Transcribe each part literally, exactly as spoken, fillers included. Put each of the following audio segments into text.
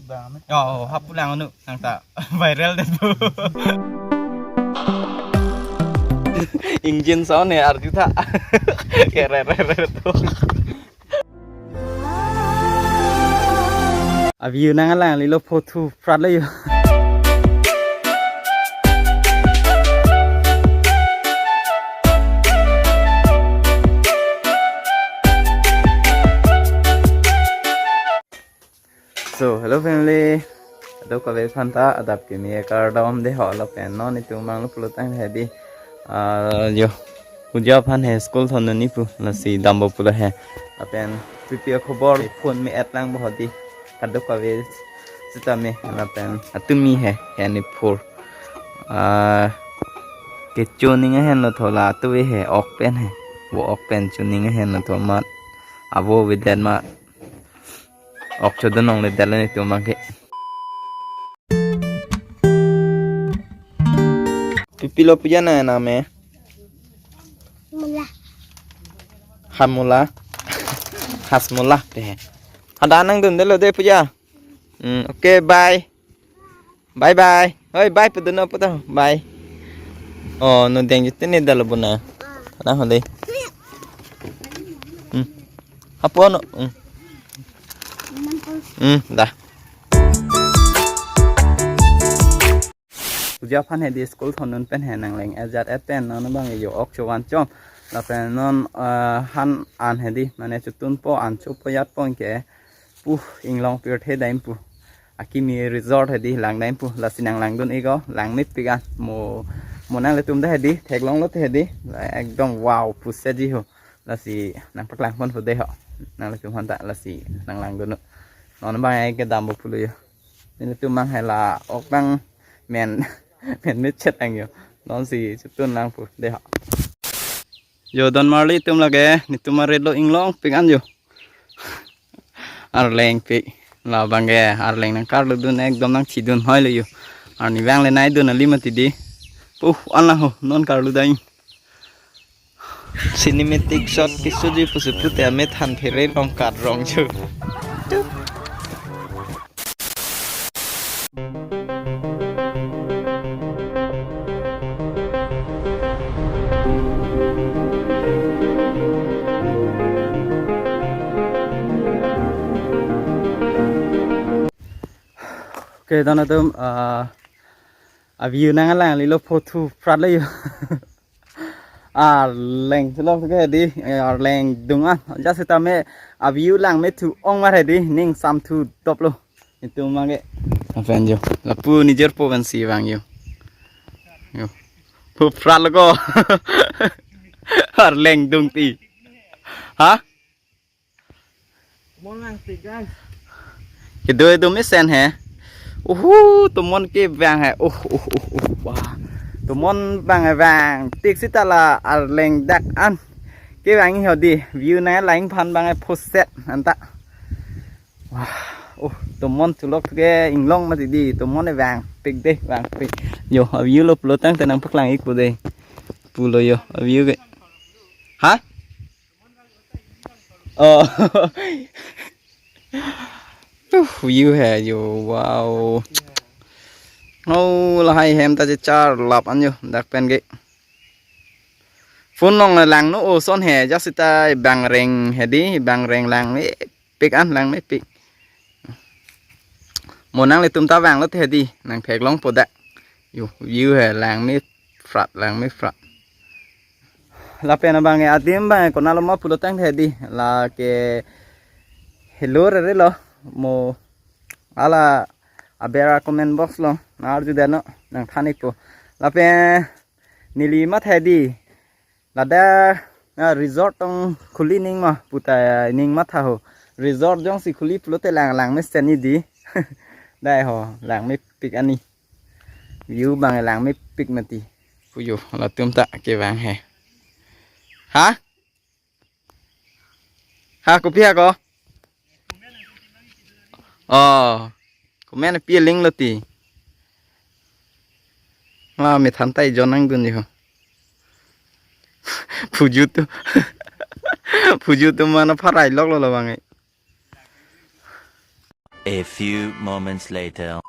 Oh, hapu lang anu, nang ta viral deh tu. Engine sound ya, arju ta. Kere, re, re, tu. Abi yu nang alang lilo photo prat lo yu. So, hello family. Adap kave aphan ta, adap kimi kardom dei ho lapen non itum mang lo pulo tangte hedi. Ah, yo. Puja aphan he school thondun ni pu, lasi dampo pulo he. Lapen pipi akhobor phone me-et lang bo hedi. Adap kave sitame lapen atumi he, he ni phur. Ah, kecho ning ahen lo thola tu he ok pen he. Bo ok pen cho ning ahen lo tho mat. Abo vedet ma. Ok chodun nong le dal ni tu mangke. Pipi lo puja na name? Mula. Hamula. Hasmula pe. Ada nangdun delo dei puja. Hmm, oke, bye. Bye bye. Oi, bye pu dun non pu to. Bye. Oh, no deng jute ne dalo bona. Ana hole. Hmm. Apo no. Hmm. Hmm, dah. Puja aphan hedi school thondun pen he nangleng ajat et pen non bang yo ok chovan chom. Lapen non, eh, han an hedi mane chotunpo an chopo yatpo ke. Puh, inglong pirthe dam pu. Akimi resort hedi lang dam pu. Lasi nanglangdun ikko, lang mepik an. Mo, mo nanglitum ta hedi, theklong lo te hedi. Ekdom wow, pusetji ho. Lasi nangpaklang pon pu dei ho. Nanglitum aphan ta lasi nanglangdun. Non bang ai kedam bo pulo yo. Nelitum mang hela ok bang men, men mechet ang yo. Non si chotun lang pu dei ho. Yo, don marli tum lake, netum arit lo inglong pik an yo. Arleng pik. La bang ke arleng nangkarlu dun ekdom nangchidun hoi lo yo. Arni bang le nai dun ali mati dei. Puh, an la ho, non karlu dai. Cinematic shot keso ji pusi pute amet han phere rong kat rong jo. Oke, don atum, ah, abi yu nang alang lilo photo prat lo yo. Arleng chelok ke hedi, eh, arleng dung an. Just sitame abi yu lang me thu ong mar hedi, ning sam thu dop lo. Itum mangke. Apen jo. Lapu nijor po kan si bang yo. Yo. Pu prat lo ko. Arleng dung ti. Ha? Mon lang ti, guys. Kedo kedo mesen he. Uhu, tomon ke bang he. Uh, uh, uh, uh. Wah. Tomon bang he bang. Tik sita la arleng dak an. Ke bang hedi. View na lang phan bang he phoset anta. Wah. Uh, tomon chulok ke inglong mati dei. Tomon he bang pik dei, bang pik. Yo, view lo pulo tangte nangpaklang ik pu dei. Pulo yo, view ke. Ha? Oh. Tuh, view he yo, wow. Oh, lahai hem ta je char lap an yo, dak pen ke. Phone long lang no, oh, son he, just sita bang reng hedi, bang reng lang mepik an, lang mepik. Mo nanglitum ta vang lo te hedi, nangtheklong po dak. Yo, view he lang meprat, lang meprat. Lapen abang ke adim bang ke konat lo ma pulo tangte hedi. Lake hello re re lo mo ala aber a comment box lo nang arju dano nangthan ik po. Lapen neli matha hedi. Ladak, ah, resort tong khuli ning ma puta ning matha ho. Resort jongsi khuli pulote lang lang mesen ni dei. Dei ho, lang mepik ani. View bang lang mepik mati. Puyo, latum ta kevang he. Ha? Ha, kopi ha ko? Oh. Comment pi link lo ti. La methan tai jon nangdun yo. Puju tu. Puju tu mana pharai lok lo labang e. A few moments later.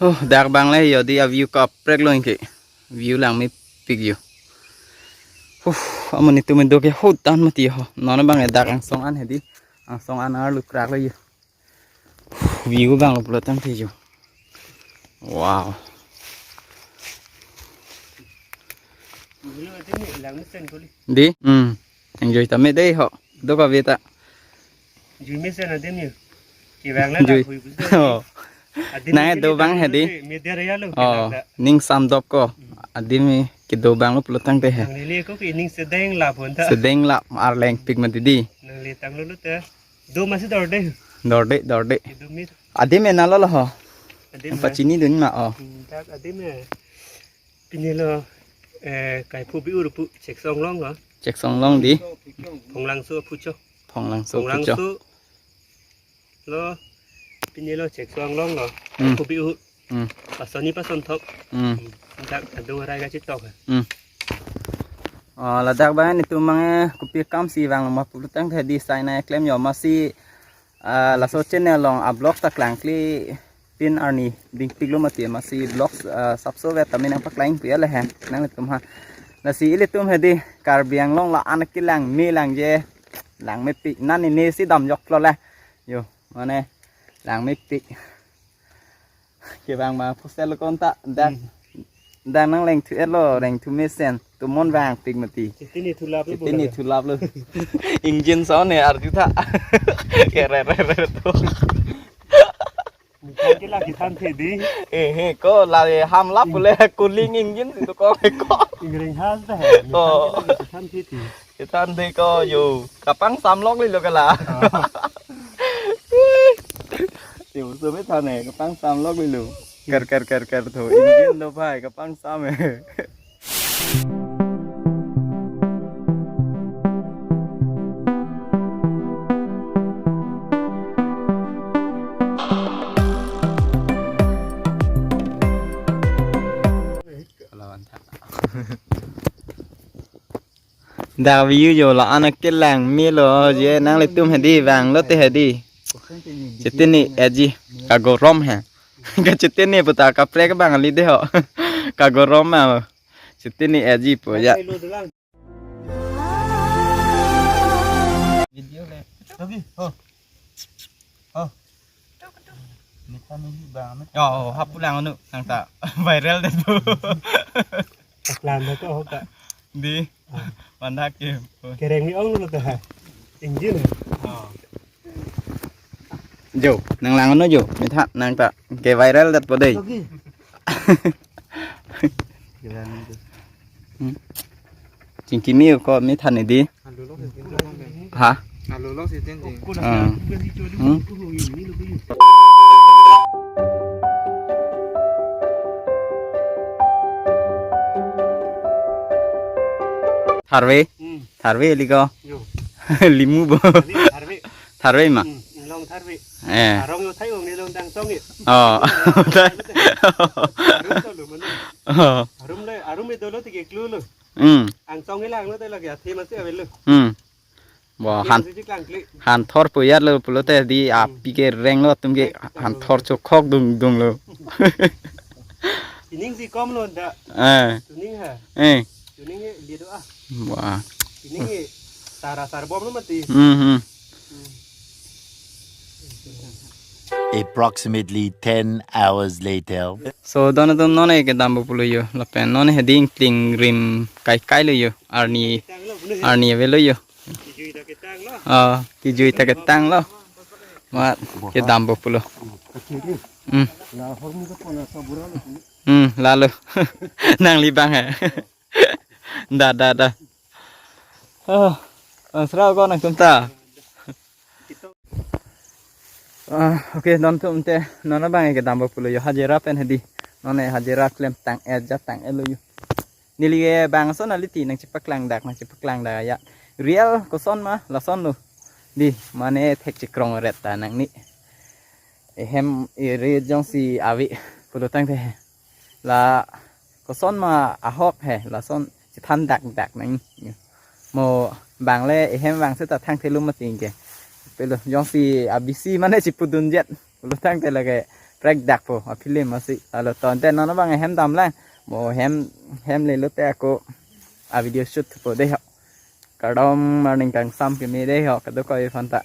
Oh, dak abang le yo di a-view kaprek lo anke. View langmepik yo. Huh, amonit atum do ke hot an mati ho. Non abang dak angsong an hedi. Angsong an arlu krak lo yo. View abang lo pulo tangte yo. Wow. Di, hmm. Enjoy tame dei ho. Do ka veta. Jui mesen adim yo. Kevang la Jui. Hui pusi. Oh. Adim nang mesen do abang hedi. Media raya lo. Oh, kevang la. Ning samdop ko. Adim kedo abang lo pulo tangte he. Nang lele ko ke ning sedeng lap hon ta. Sedeng lap arleng pik mati di. Nang le tang lo lo ta. Do masi dorde. Dorde, dorde. Kedo mi. Adim ena lo lo ho. Adim. Pachini dun ma, oh. Hmm, dak adim e. Pini lo, eh, kaiphu bi ur pu Cheksong along lo. Cheksong along di. Phonglangso aphu cho. Phonglangso aphu cho. Phonglangso lo, pini lo Cheksong along lo. Hmm. Kaiphu bi ur. Hmm. Pasoni pasonthok. Hmm. Hmm. Dak adu rai kachitok. Hmm. Oh, ladak abang nelitum abang, eh, kopi akam si vang lo ma pulo tangte hedi sai nangklem yo masi, ah, laso channel along a-vlog ta klangkle pin arni dingpik lo mati masi vlog, ah, sapso vet tame nangpaklang pu ya le he nanglitum ha. Lasi ilitum hedi Karbi Anglong la-an akelang me langje langmepik nani ne si damjok lo le. Yo, mane langmepik. Kevang ma pusel lo konta dak. Hmm. Dak nang lengthu et lo, lengthu mesen. Tumon vangpik mati. Chitini thulap lo. Chitini thulap lo. Engine sound ne arju tha. Kere re re to. Mithang ke la kethan the di. Eh, eh, ko la, eh, ham lap pule cooling engine si to ko ko. Ingring has ta he. Oh. Mithang ke la kethan the di. Kethan the ko yo. Kapang samlok lilo kala. Oh. Yo, so me than he, kapang samlok lilo. Ker, ker, ker, ker tho. Engine lo bhai, kapang sam he. Dak view yo la-an akelang me lo je nanglitum hedi vang lote hedi. Chitini eji kagorom he. Ka chitini puta kaprek abang kali de ho. Kagorom ma. Chitini eji po ya. Video le. Lagi. Oh. Oh. Ini kan ini banget. Oh, hap pulang anu nang ta viral deh tuh. Paklang deh kok, kok. Di. Ah. Mandak ya. Kereng ni ong lo ta. Engine. Oh. Jo, nang lang anu jo. Mithak nang ta ke viral dat po dei. Lagi. Kereng itu. Hmm. Chingki mi ko mi than di. Alu lo si tin tin. Ha? Alu lo si tin tin. Ah. Hmm? Tharve? Hmm. Tharve liko? Yo. Limu bo. Tharve, tharve. Tharve ma? Hmm, inglong tharve. Eh. Arong yo thai ong ni long dang song it. Oh. Arum to lo mane. Oh. Arum le, arum e dolo tike klu lo. Hmm. Angsong ilang lo te lagi athe masi avel lo. Hmm. Wah, han, masi chiklang kli. Han thor puyat lo pulote di api ke reng lo atum ke han thor chokhok dung dung lo. Ining si kom lo da. Eh. Tuning ha. Eh. Tuning e lido ah. Wah. Ining e tara sarbom lo mati. Hmm, hmm. Approximately ten hours later. So, don atum non e kedam bo pulo yo. Lapen non hedi ingkling rim kai kai lo yo. Arni, arni avelo yo. Ah, kijui ta ketang lo. Mat kedam bo pulo. Hmm. Hmm, lalo. Nangli bang he. Da, da, da. Oh, ansra ko nangtum ta. Ah, okay, don atum te, non abang ke dambo pulo yo, hajira pen hedi. Non e hajira klem tang-et ja tang-et lo yo. Neli ke bangso naliti nangchepaklang dak, nangchepaklang dak ya. Real koson ma, lason lo. Di, mane thek chekrong ret ta nangni. Ehem ere jongsi ave pulo tangte. La koson ma ahok he, lason Chethan dak dak nang. Mo bang le ehem vang seta thang thelu mati ke. Pelo jongsi abisi mane chipudun jet. Pulo tangte lake prek dak po a film masi. Alo tonte non abang ehem dam lang. Mo hem hem le lote ako a video shoot po dei ho. Kardom arni kangsam keme dei ho kadokave aphanta.